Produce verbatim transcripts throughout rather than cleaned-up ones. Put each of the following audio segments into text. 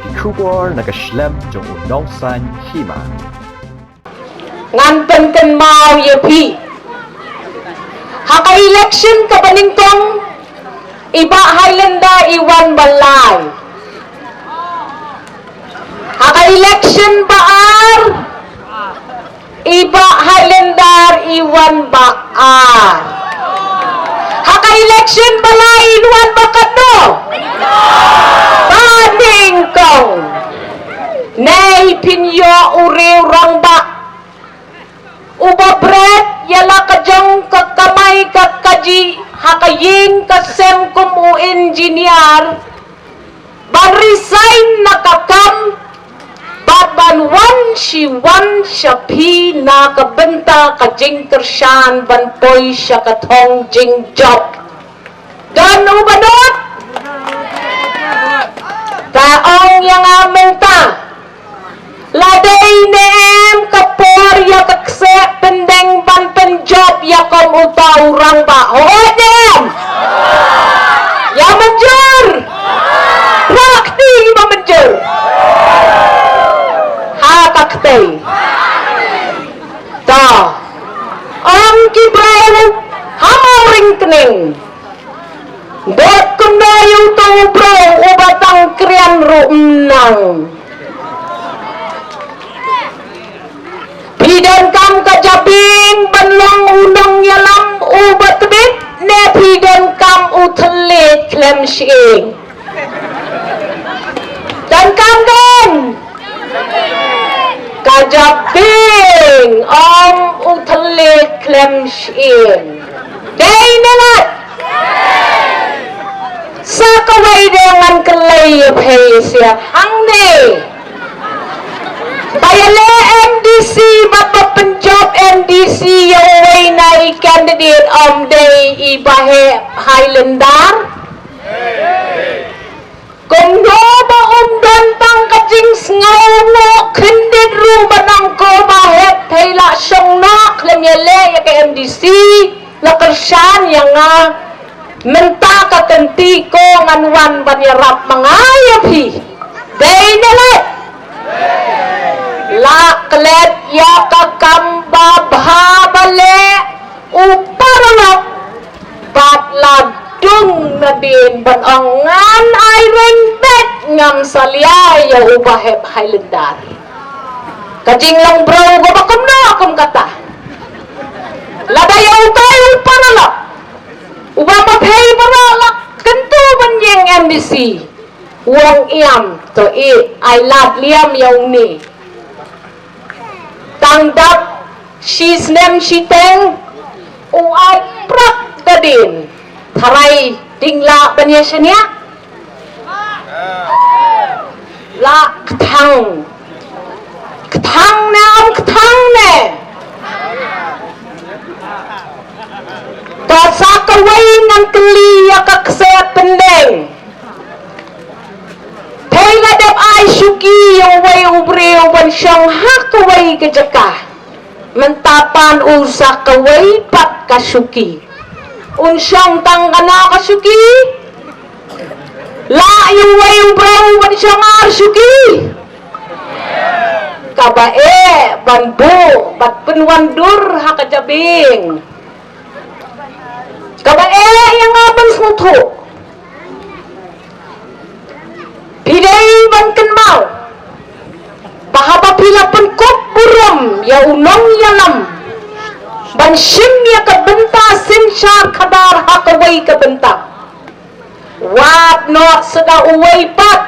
Ki khubor na ka shlem jong u nongsan hima. Ngan pynkynmaw ïa phi. Ha ka election kaba nyngkong, i Bah Highlander i wan ba lai. Ha ka election ba ar, i Bah Highlander i wan ba ar. Ha ka election ba lai i wan ba katno? Ba nyngkong. Nei phin ïoh u riew rangbah uba bret ïa la ka jong ka kamai ka kajih ha ka ïing ka sem kum u engineer, ban resign na ka kam bad ban wan shi wan sha phi na ka bynta ka jingkyrshan ban poi sha ka thong jingjop. Don uba don? Ta ong ïa nga mynta. La dei ne em ka por ïa ka kseh pyndeng ban pynjop ïa kum uta u rangbah? Hooid ne em? Ïa mynjur. Phra kti ba mynjur. Ha ka ktei. Ta. Ong ki briew ha Mawryngkneng. Bad kumno ïa uto u briew uba tang krian ruh ym nang. Phi donkam ka jabieng ban long u nongïalam uba tbit ne phi donkam u thylliej khlem shyieng? Donkam don ka jabieng, ym u thylliej khlem shyieng. Dei ne lait? Sa kawei de ngan kylli ïa phi sha hangne. Ba ïaleh MDC bad ba pynjop MDC ïa uwei na i candidate, ym dei i Bah Highlander? Kumno ba um don tang ka jingsngew noh khyndiat ruh ba nang ko Bah Hep, phi la shong noh khlem ïaleh ïa ka MDC, la kyrshan ïa nga. Mynta ka kynti ko ngan wan ban ïarap ma nga ïa phi. Dei ne lait? La klet ïa ka kam ba bha ba leh u paralok bad la dung nadien ban ong ngan ai reng beit, ngam salia ïa u Bah Hep Highlander. Ka jinglong briew kaba kumno kum kata. Lada ïa utai u paralok uba ma phi baroh la kyntu ban ïeng MDC, u ong ïam to i ai lad liam ïa une. Tang dap shi snem shiteng u ai prap da dien. Tharai ding lah ban ïa shaniah? Lah kthang. Kthang ne ym kthang ne? Ka sa kawei ngan kylli ïa ka kseh pyndeng. Phi la dep ai shuki ïa uwei u briew ban shong ha kawei ka jaka? Mynta pan u sa kawei pat ka shuki. Un shong tang kano ka shuki? La ïa uwei u briew ban shong ar shuki? Kaba eh ban buh bad pynwandur ha ka jabieng. Kaba eh ïa nga ban sngewthuh. Phi dei ban kynmaw ba haba phi la pynkup burom ïa u nongïalam ban shim ïa ka bynta synshar khadar ha kawei ka bynta, wad noh sa da uwei pat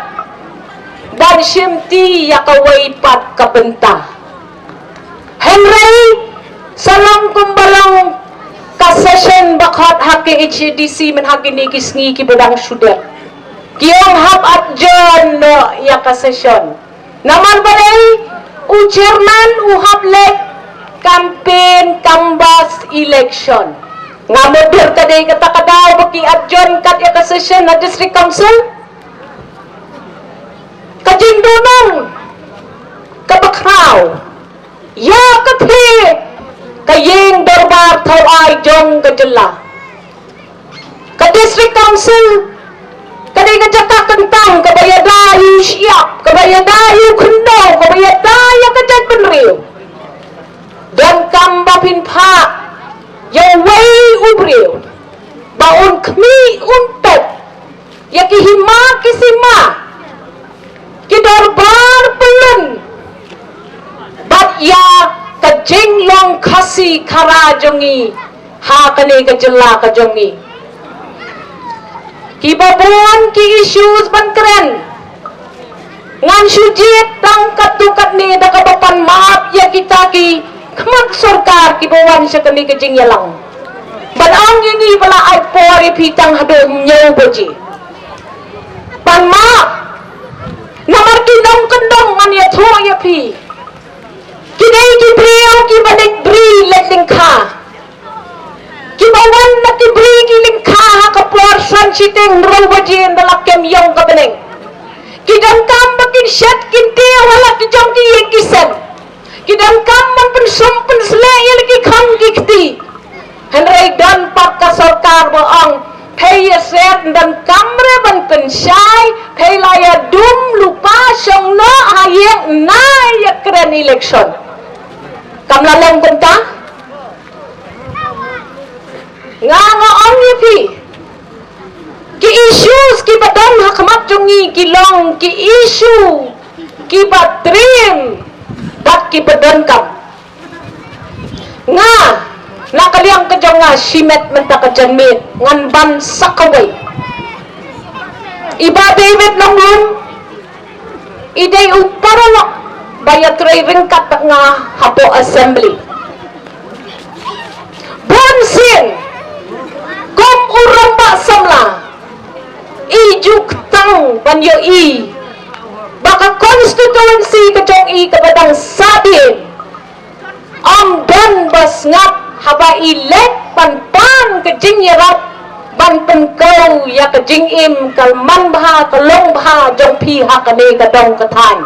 ban shimti ïa kawei pat ka bynta. Hynrei sa long kumba long ka session ba khot ha ka HADC mynta ha kine ki sngi kiba dang shu dep. Ki ong hap adjourn noh ïa ka session. Namar balei? U chairman u hap leit campaign canvass election. Nga mut ba ka dei kata ka daw ba ki adjourn kat ïa ka session na District Council. Ka jingdonong kaba khraw ïa ka theh ka ïing dorbar thaw ai jong ka jylla. Ka District Council ka dei ka jaka kyntang kaba ïada ïa u shyiap, kaba ïada ïa u khyndew, kaba ïada ïa ka jaitbynriew. Donkam ba phin phah ïa uwei u briew ba un khmih un peit ïa ki hima ki sima, ki dorbar pyllun, bad ïa ka jinglong Khasi Khara jong ngi ha kane ka jylla ka jong ngi. Kiba bun ki issues ban kren. Ngan shu jied tang katto katne da kaba pan map ïa kita ki khmat sorkar kiba wan sha kane ka jingïalang. Ban ong ïa ngi ba la ai por ïa phi tang haduh hynñiew baje. Pan map. Namar ki nongkyndong, ngan ïathuh ïa phi, ki dei ki briew kiba leit bri leit lyngkha. Kiba wan na ki bri ki lyngkha ha ka por san shiteng hynriew baje ynda la kem ïong ka bneng. Ki donkam ba kin shet kin tiew ha la ki jong ki ïing ki sem. Ki donkam ban pynsum pynsleh ïa la ki khang ki kti. Hynrei don pat ka sorkar ba ong, phi ïa shet, donkam re ban pynshai, phi la ïa dum lypa shong noh ha ïing, na ïa kren election. Kam la long kumta? Nga nga ong ïa phi, ki issues kiba don ha khmat jong ngi ki long ki issue kiba trim bad kiba donkam. Nga, na ka liang ka jong nga, shimet mynta ka janmiet ngan ban sa kawei. I Bah David Nonglun i dei u paralok ba ïatrei ryngkat bad nga hapoh Assembly. Bun sien kum u rangbah samla i ju kyrpang ban ïohi ba ka constituency ka jong i kaba dang sahdien, ym don ba sngap haba i leit ban pan ka jingïarap ban pynkew ïa ka jingim ka manbha ka longbha jong phi ha kane ka dong ka thaiñ.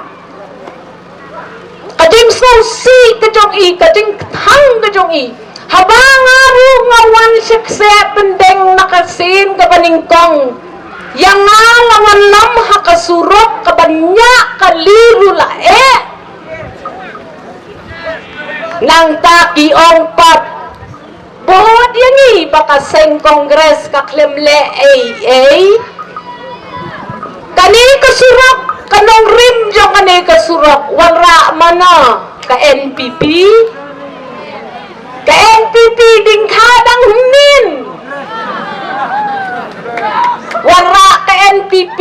Ka jingsngewsih ka jong i, ka jingkthang ka jong i, haba nga ruh nga wan sha kseh pyndeng na ka sien kaba nyngkong, ïa nga la wanlam ha ka surok kaba ñiah, kali ruh la eh. Nangta ki ong pat, bud ïa ngi ba ka seng Congress ka khlem leh ei ei. Kane ka surok, ka nongrim jong kane ka surok, wanrah mano, ka N P P? Ka N P P dang kha dang hynnin. Wanrah ka N P P,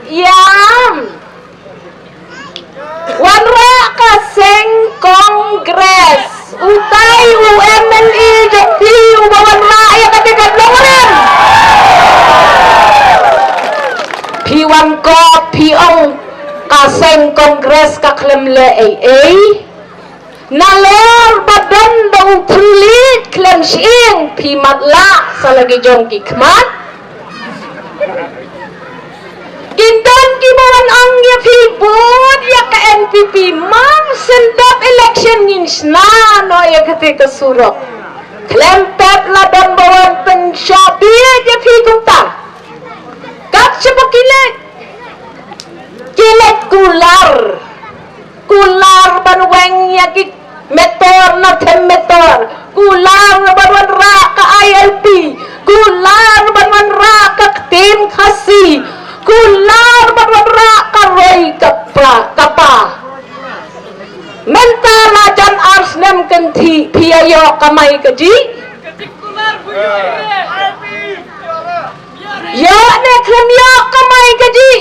ïam. Wanrah ka seng Congress. Utai u M L A jong phi uba wanrah ïa kata ka nongrim. Phi wan kop phi ong ka seng Congress ka khlem leh ei ei. Nalor ba don da u thylliej khlem shyieng phi matlah sa la ki jong ki khmat. Kin don kiba wan ong ïa phi bud ïa ka N P P, mar shen dep election ngin shna noh ïa kata ka surok. Khlem pep la don ba wan pynshah bieit ïa phi kumta. Kat shaba ki leit, ki leit kular. Kular ban weng ïa ki metor na them metor. Kular ban wanrah ka I L P. Kular ban wanrah ka ktien Khasi. Kular ban wanrah ka roi ka pa, ka pa. Mynta la jan ar snem kynthih phi ïa ïoh kamai kajih. Ïoh ne khlem ïoh kamai kajih.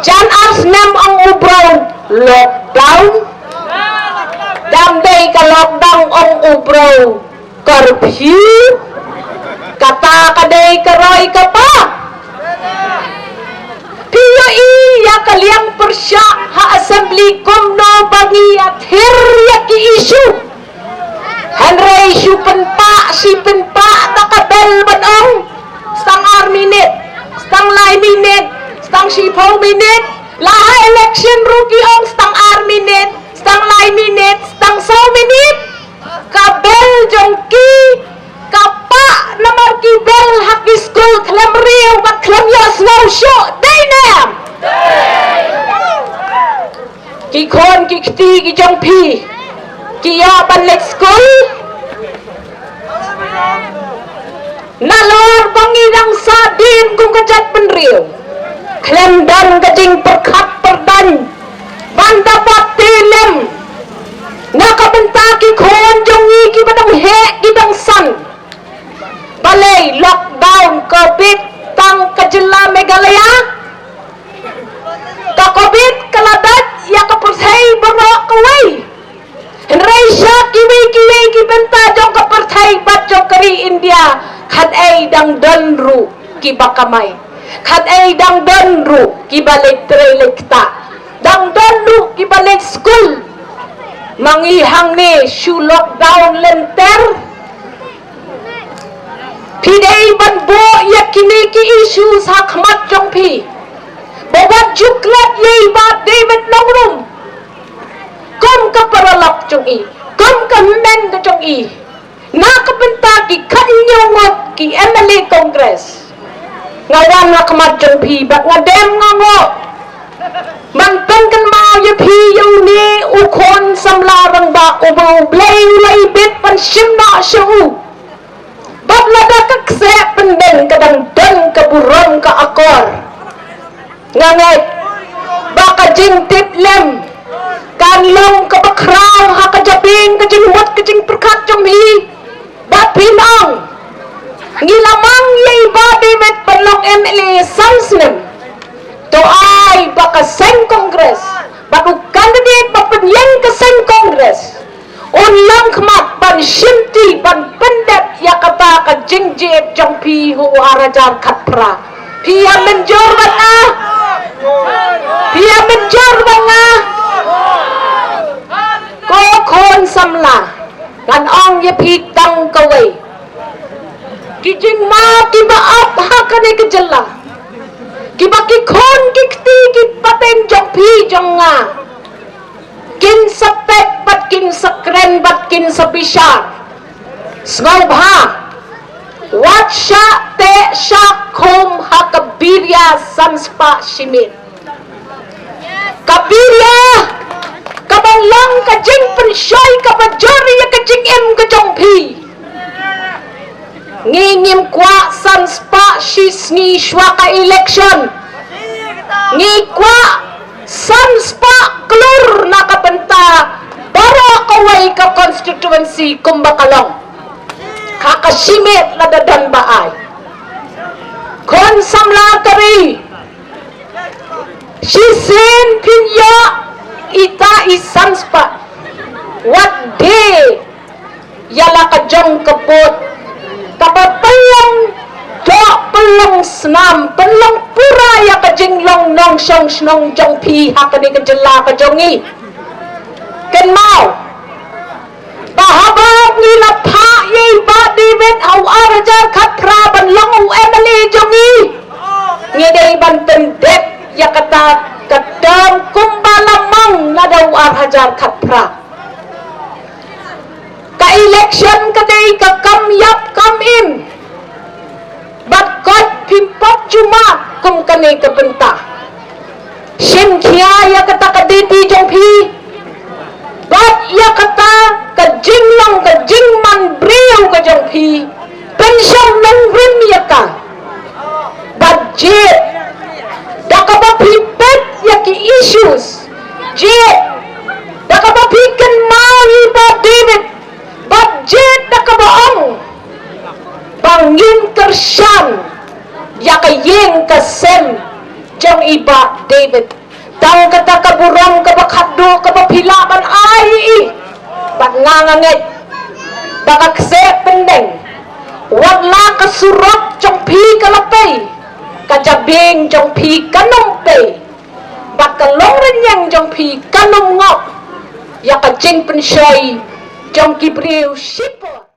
Jan ar snem ong u bro lockdown. Dang dei ka lockdown ong u bro curfew. Kata ka dei ka roi ka pa. Phi ïohi ïa ka liang pyrshah ha assembly kumno ba ngi ïathir ïa ki issue. Hynrei shu pynpah, shu pynpah da ka bell ban ong, stang ar minit, stang lai minit, stang shiphew minit. La ha election ruh ki ong stang ar minit, stang lai minit, stang saw minit. Ka bell jong ki ka pah namar ki bell ha ki skul khlem riew bad khlem ïohsngew shuh, dei ne em? Ki khun ki kti ki jong phi ki ïoh ban leit skul. Nalor ba ngi dang sahdien kum ka jaitbynriew, khlem don ka jingpyrkhat pyrdaiñ ban da bad te lem na ka bynta ki khun jong ngi kiba dang heh ki dang san. Balei lockdown Covid tang ka jylla Meghalaya? Ka Covid ka la dait ïa ka pyrthei baroh kawei. Hynrei sha kiwei kiwei ki bynta jong ka pyrthei bad jong ka ri India, khatai dang don ruh kiba kamai, khatai dang don ruh kiba leit trei leit ktah, dang don ruh kiba leit skul. Ma ngi hangne shu lockdown lynter. Phi dei ban buh ïa kine ki issues ha khmat jong phi. Ba wat ju klet ïa i Bah David Nongrum kum ka paralok jong i, kum ka hynmen ka jong i, na ka bynta ki khathynñiew ngut ki M L A Congress. Nga wan ha khmat jong phi bad nga dem nga ngoh ban pynkynmaw ïa phi ïa une u khun samla rangbah uba U Blei u la ibit ban shim noh sha u. Bad lada ka kseh pyndeng ka dang don ka burom ka akor. Nga ngeit ba ka jingtip lem kan long kaba khraw ha ka jabieng ka jingmut ka jingpyrkhat jong phi. Bad phin ong, ngi la mang ïa i Bah David ban long M L A san snem. To ai ba ka seng Congress bad u candidate ba pynïeng ka seng Congress un long khmat ban shimti ban pyndep ïa kata ka jingjied jong phi ha u ar hajar khatphra. Phi ïa mynjur bad nga? Phi ïa mynjur bad nga? Ko khun samla, ngan ong ïa phi tang kawei. Ki jingma kiba ap ha kane ka jylla, kiba ki khun ki kti ki pateng jong phi jong nga kin sa peit bad kin sa kren bad kin sa bishar. Sngewbha, wat shah teh shah khum ha ka biria san spah shi miet. Ka biria kaba long ka jingpynshoi kaba jur ïa ka jingim ka jong phi. Ngi ngim kwah san spah shi sngi shuwa ka election. Ngi kwah san spah klur na ka bynta baroh kawei ka constituency kumba ka long. Ha ka shi miet lada don ba ai. Khun samla ka ri, shisien phin ïoh ita i san spah. Wat de ïa la ka jong ka vote kaba pynlong doh pynlong snam, pynlong pura ïa ka jinglong nongshong shnong jong phi ha kane ka jylla ka jong ngi. Kynmaw ba haba ngi la phah ïa i Bah David ha u ar hajar khatphra ban long u M L A jong ngi, ngi dei ban pyndep ïa kata ka term kumba la mang na da u ar hajar khatphra. Ka election ka dei ka kam ïap kam im. Bad kot phim pat ju mad kum kane ka bynta. Shim khia ïa kata ka diti jong phi bad ïa kata ka jinglong ka jingman briew ka jong phi. Pynshong nongrim ïa ka. Bad jied da kaba phi peit ïa ki issues. Jied da kaba phi kynmaw ïa i Bah David. Bad jied da kaba ong ba ngin kyrshan ïa ka ïing ka sem jong i Bah David. Tang kata ka burom kaba khatduh kaba phi lah ban ai ïa i. Bad nga nga ngeit ba ka kseh pyndeng, wat la ka surok jong phi ka la pei, ka jabieng jong phi kan ym pei. Bad ka longrynïeng jong phi kan ym ngop ïa ka jingpynshoi jong ki briew shipor.